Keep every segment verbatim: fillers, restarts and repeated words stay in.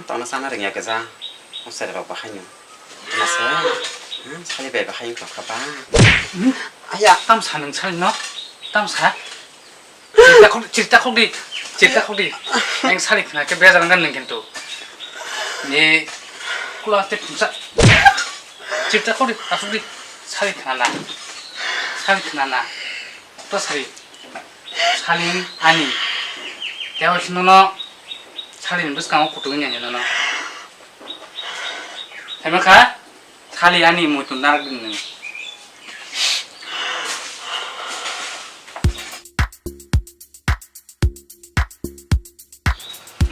Tongna sana rengya kesa. O sere rok bahai no. Tongna se. Hmm, sali bai bahai no kha ba. Aya. Tam sa nung sali no. Tam sa. Chirta khok, chirta khok di. Chirta khok di. Neng sali khna ke bejar ngan neng kintu. Ni kula te pungsa. Chirta khok di, asuk di. Sali khna na. Sali khna na. To sali. Salin ani. Teo sinono salin bwskango kutung ya nono. Hema kha? Sali ani muitu narak din nung.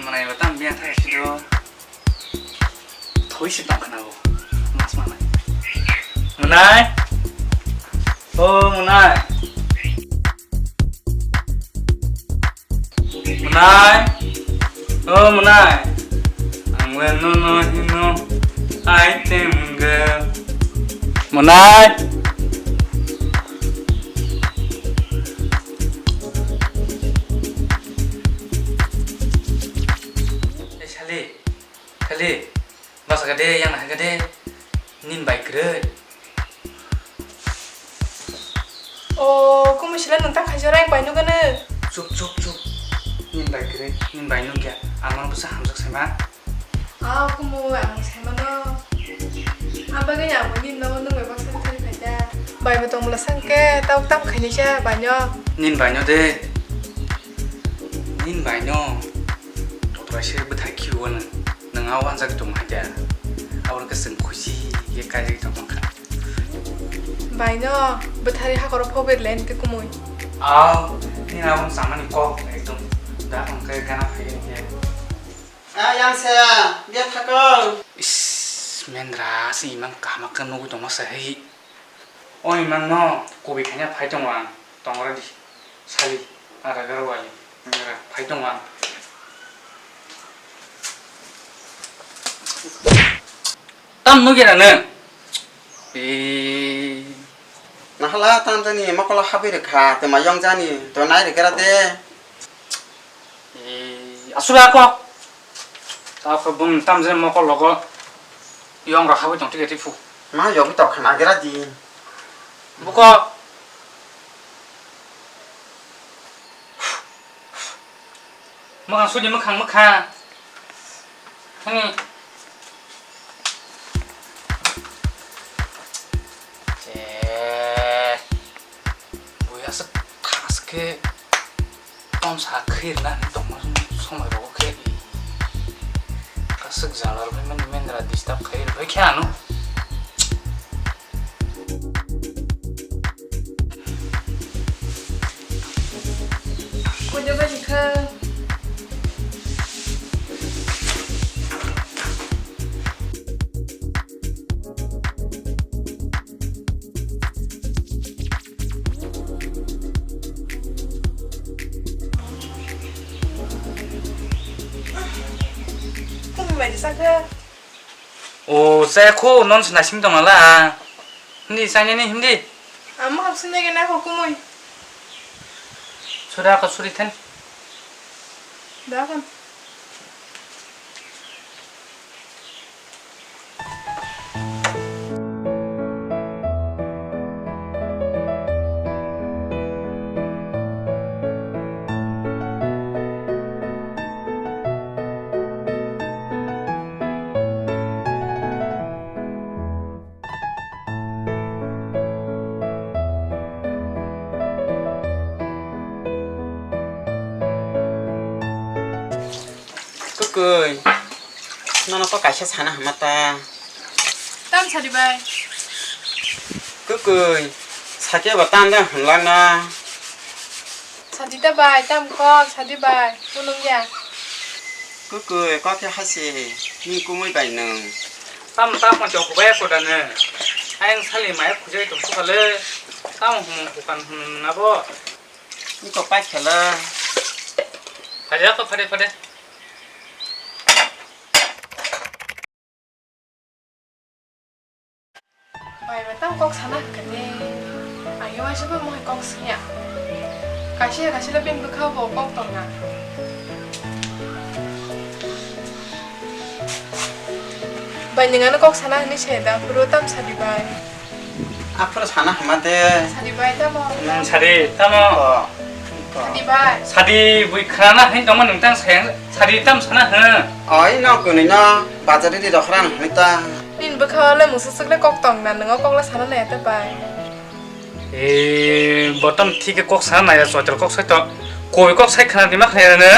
Manai ba tam biya thai sido. Thoi si tong khna bo. Mas manai. Manai. O manai. Manai. O manai. Ang le no no hino. Ai tem ge. Manai. Ei, sali, sali, bwsakha de, yang naikha de, nini bai kwrwi. O, kumui sila nung ta khaijak rang bai nugano. Chup, chup, chup. Nini bai kwrwi, nini bai nukya. Ang no bwsa hamjak saima. Ah, kumu, ang saimano. Ang bagwi ni amo nini nogo nung bai baksa bwthari phaida. Bai bo tongmula sangke, tau tam khainisa baino. Nini baino de. Nini baino. Totra se bwthai khiwo nung. Nung a wanjak tong haida. Aboro ke seng khusi ye kaijak tong kha. Baino, bwthari hakoro phobir len ke kumui. Aw, nini abo samani kok ekdom. Da ang ke gana phai ye. Ah, yang se, dia thakol. Is, mendra, si imang kaham khe nugui tongma se hai. O imang no, kubi khaina phai tongo ang, tongra di, sali, ara gara wali, mendra, phai tongo ang. Tam nugera nang. E. Nahala tam jani mokolo habwi rwkha, tuma yong jani, to nai rwkera de. E, asura ko. Ta ko bung tam jani mokol logo yong rok habwi tong tike tipu. Ma yogwi tong khana gera di. Buko. Mwkhang sudi mwkhang mwkhang. Hani. Je. Bui aswk khas khe tom sa khir na ni tongma somai rogo khe. Aswk jala rwbai mani mendra disturb khai rwbai khe ano. Koido baji kha? Kung bai sa kha? O, chaya kho, non se naising tong nala. Hindi, chaya ni hindi. Amo hapsing nai gana kho kumui. Sura ko suri than. Da kon. Kwkwi, nono to kaisa sana hama ta. Tam sadi bai. Kwkwi, sakhe bo tam da hwnlak na. Sadi ta bai, tam kok, sadi bai, phunuk ya. Kwkwi, kok khe hasi, ni kumui bai nwng. Tam tam mo jok bai ko da ne. Ayang sali mai khujai tong sukale. Tam hum hukan hum na bo. Ni kok pai khala. Phade ko, phade, phade. Bai ba tang kok sana hwnkhe de. Ang waisa bo mohai kok singya. Kaisa kaisa le bini bwkha bo kok tongna. Bai, nwng ano kok sana hwnwi se da, phuru tam sadi bai. Aphuru sana hwnma de. Sadi bai tamo? Hmm, sadi tamo? Ko. Ko. Sadi bai. Sadi bui khana hin tongma nwng tang sayang, sadi tam sana hwn. Oi, no kwnwi no, bazar di rok rang hwnwi ta. Nini bwkha le musuk suk le kok tong na, nwng o kok le sana nai ta bai. E, bo tam thik khe kok sana nai, soitor kok sai to. Koi kok sai khana di ma khna ne?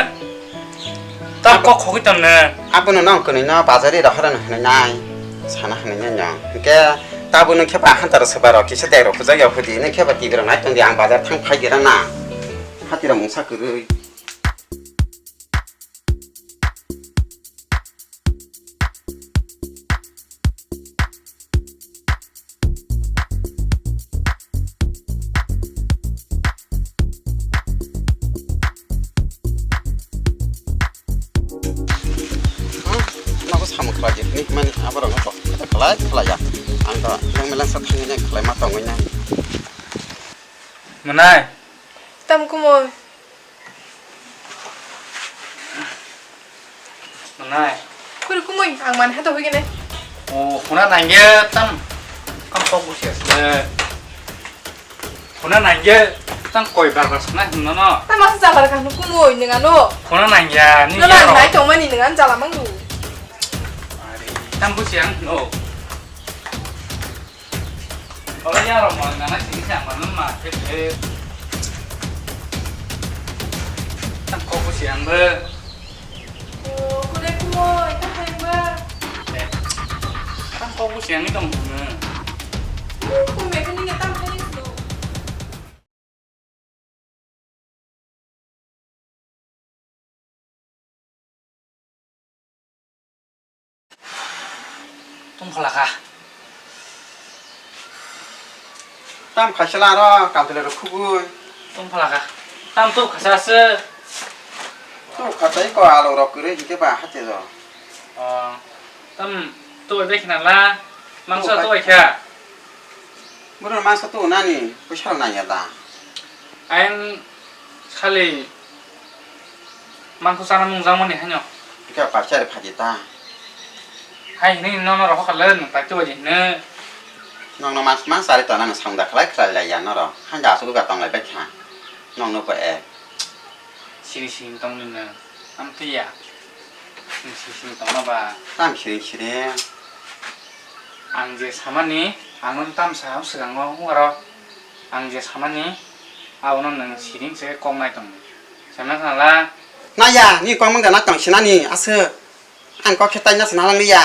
Tam kok khogwi tong ne? Abono nang kwnwi no bazari rohorano hwnwi nai. Sana hwnwi nai no. Hwnkhe tabuk nung khe ba hantaro swba rok kisa dek rok pujak ya hudi. Nung khe ba T V rok nai tong di, ang bazar thang phai gira na. Hati rok mungsa kwrwi. Nogo samung khlai di hwnwi hwnmani aborokno kok khlai khlai ya. Ang to yang melang sa thangwi nai khlai ma tongwi nai. Mwnai. Tam kumui. Mwnai. Kuri kumui, ang mani hato hoi gene. O, huna nangya tam. Kam kok busi ase. Huna nangya tam koi bar bar sana hino no. Tam asa jalar kanu kumui nengano. Huna nangya ni. Nala nai tong mani nengan jala mangu. Ari, tam busi ang no. Olo ya rok mo nana sini sa manu ma ke ke. Tam kok busi ang be. O, kule kumo, ito kayang ba. Tam kok busi ang itong na. Kume kani nga tam kani kulo. Tong phalakha. Tam khaisa la ro, kam tele ro khubui. Tong phalakha. Tam to khasa se. To khatai ko alo ro kure hike ba hate ro. O, tam to bai khna la. Mangsa to bai kha. Boro masa tu nani, puisa rok nangya da? Ayang sali mangso chana mung jangmani haino. Ika paisa rok phaji ta. Hai hini nono rok khala nung pai tu baji hini. Nong no mas mas ari tona no samda khlai khlai lai ya noro. Hanja asuk ga tong lai bai kha. Nong no pa e. Sini sini tong nini. Amtwi ya. Sini sini tongma ba. Tam sini sini. Ang je samani, ang nung tam sa swkango ungaro. Ang je samani, abono nung siring se kok nai tong. Sama sala. Naya, ni kok mangga na tong sinani, ase. Ang kok khe taina sana lang liya.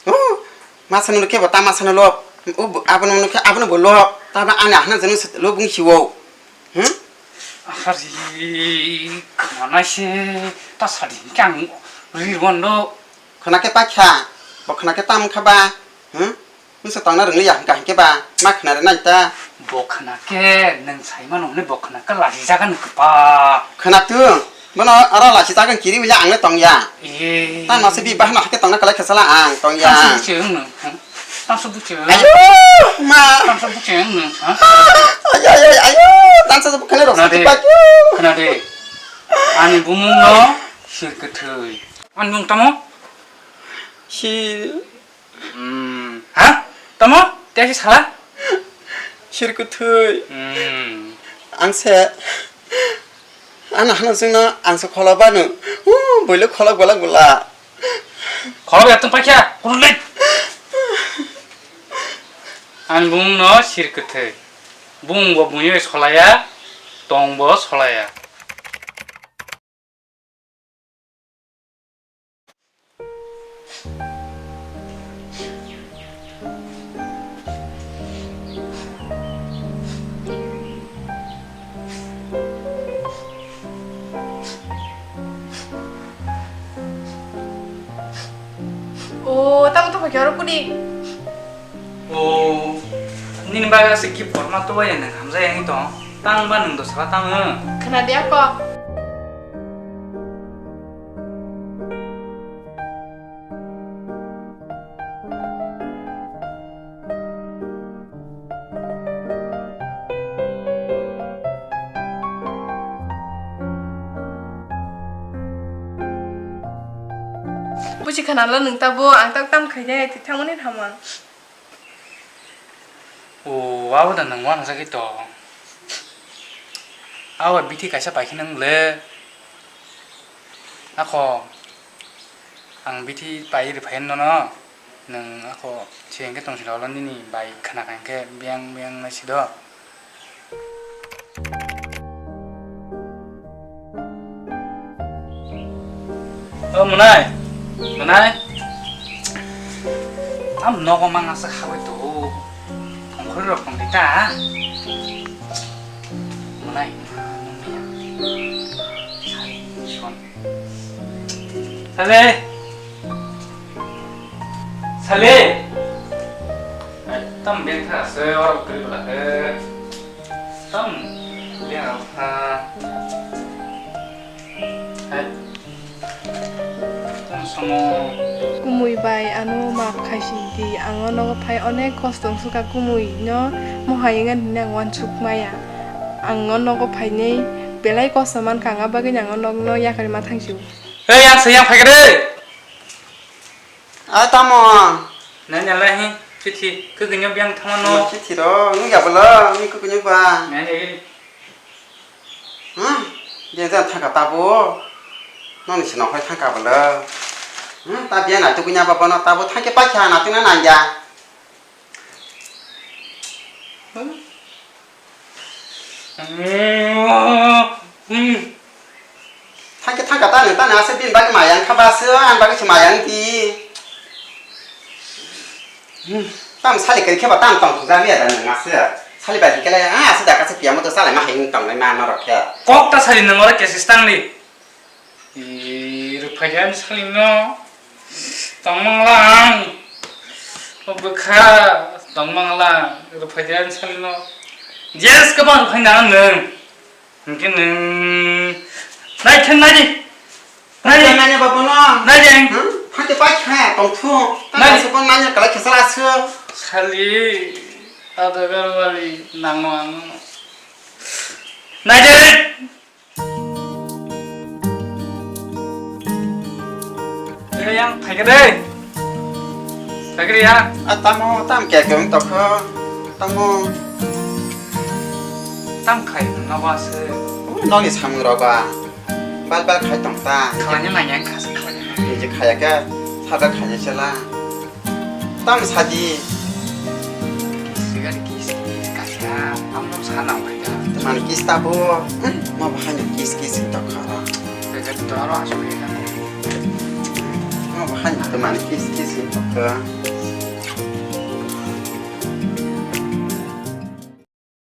Oh, masa nulu khe bo ta masa nulu. Oh, abono nulu khe abono bo lo. Ta ba ani ahna jenu lo bung siwo. Hmm? Ahari, khana se ta sadi kang ri rondo. Khana khe pakha, bo khana khe tam kha ba. Hmm? Nung se tongna rwngli ya hwnkha hwnkhe ba, ma khna rwnai ta. Bo khna khe nwng sai mano hwnwi bo khna khe lachi jaga nw kwpa. Khna tung, bono oro lachi jaga kiri wila ang le tong ya. Ee. Tamo se bi bahno hakhe tongna kalai khasala ang tong ya. Tamsa buchung nwng, hmm? Tamsa buchung. Ayo, ma. Tamsa buchung nwng, ha? Ayo, ayo, ayo, tamsa bukhane rok. Khna de. Khna de. Ani bumung no sir kwthwi. Ani bumung tamo? Si Hmm. Ha? Tamo? Tei sala? Sir kwthwi. Hmm. Ang se. Ano hano sungno ang se kholo banu. Uh, boilo kholo gola gola. Kholo ya tong pakya. Kurle. Ang bung no sir kwthwi. Bung bo buyo solaya. Tong bo solaya. O, tamo tamo khe oro kudi? O, nini bagwi aswk ki porma tubai ya nang hamjak yang tong. Tang ba nung dosa ba tamo. Khna dia ko. Buji khana lo nwng tabo, ang tak tam khainai, thik thangmani thamang. O, abo da nwng uanajagwi tong. Abo bithi kaisa paikhe nwng le. Ako, ang bithi pai rwphai nono. Nwng ako se hwnkhe tong sila ulo nini bai khna kha hwnkhe biyang biyang nai si do. O Monai, Monai. Tam nogo mang aswk habai to. Tongkhorwi rok tong di ta. Monai, nung ya. Sai, son. Sale! Sale! Ai, tam beng tha se oro kri bla he. Tam beng ha. Ai. Tam samo. Kumui bai ano maaf khaising di, ang o nogo phai onek kosto wng suka kumui no mohai wngya hwnwi ang uansuk maya. Ang o nogo phainai belai kosto mankha, ang a bagwino ang o nogno yakarwi ma thangsi o. Ei, yang se yang phaikha de. A tamo. Nanya lai hi, chithi, kwkwi no biyang thangma no. Chithi ro, nung ya bolo, ni kwkwi no ba. Nanya hi. Hmm, dia jan thangka tabo. Noni se nokhai thangka bolo. Hmm, ta biyang na tukwi nya ba bono tabo thangke pakha na tuna nangya. Hmm. Thangke thangka tani tani ase bini bagwi maya wngkha ba se ani bagwi se maya wngdi. Tam sali kwrwi khe ba tam tong thokjak liya da nwng ase. Sali bai hwnkhe le ah ase da kaisa piya moto salai ma hai wng tong lai ma norok khe. Kok ta sali nwng oro kesis tangli. Ee, rwphaikhe ani salino tongmangla ang. O bwkha tongmangla ang, rwphaikhe ani salino. Yes, kwbang rwphai nang nwng. Hinkhe nwng naithang naidi. Naidi. Naidi, naidi, babu, no. Naidi. Hmm? Hati pai kha, tong thu. Naidi. Tang sa pon nanya kala khe sala su. Sali, ada garwali, nangno ang. Naidi. Eh, yang phaikhe de. Phaikhe ya. Ah, tamo, tam khe khe tokho. Tamo. Tam khai na ba se. Ui, noni samung rok ba. Bal bal khai tong ta. Khalanya nanya khasa khalanya. Ni je khaya khe, saba khaya chela. Tam sadi. Kis kis kis kis kasa. Tam tam sana wai da. Mani kis tabo. Hmm, ma bahai ni kis kis to khara. Beger to aro asu ya. Ma bahai ni to mani kis kis to khara.